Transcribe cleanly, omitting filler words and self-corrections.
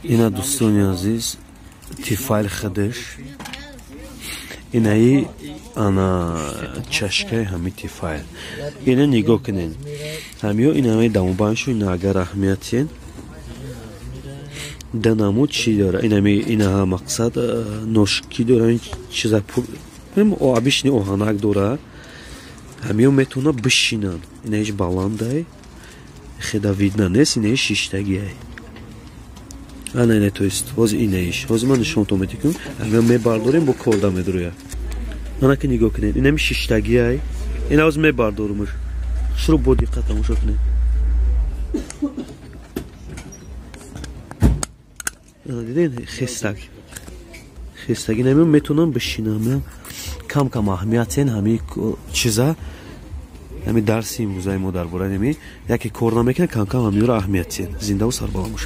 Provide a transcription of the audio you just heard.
Ина, дӯстони азиз, Тефал хадаш инаи, ана чашкаи ҳами Тефал. Ина нигоҳ кунен, ҳамиё инами дамобаншу. Ина агар аҳамият тиен, данамуд чӣ дора, инами инаҳа мақсад ножки дора, чиза обычный оҳанак дора. Ҳамиё метавона бишинанд. Инаиш баландай, хеда видно нест, инаиш шиштагиай. Ана ина, то есть ҳозир инаиш, ҳозир ман нишонтон метикунам. Ҳамиё мебардорем, бо корда медурояд. Ана ки нигоҳ кунед, инами шиштагиай. Ина ҳозир мебардорумш, шурӯ бо диққат тамошо кунед. Дидед, хестак, хестак. Инами метавонам бишинам. Кам кам аҳамият сен ҳами чиза. Ҳами дарси имрӯзаи мо дар бораи нами яке кор намекунад, кам кам ҳамиёро аҳамият сен. Зиндаву сарбаланд бошед.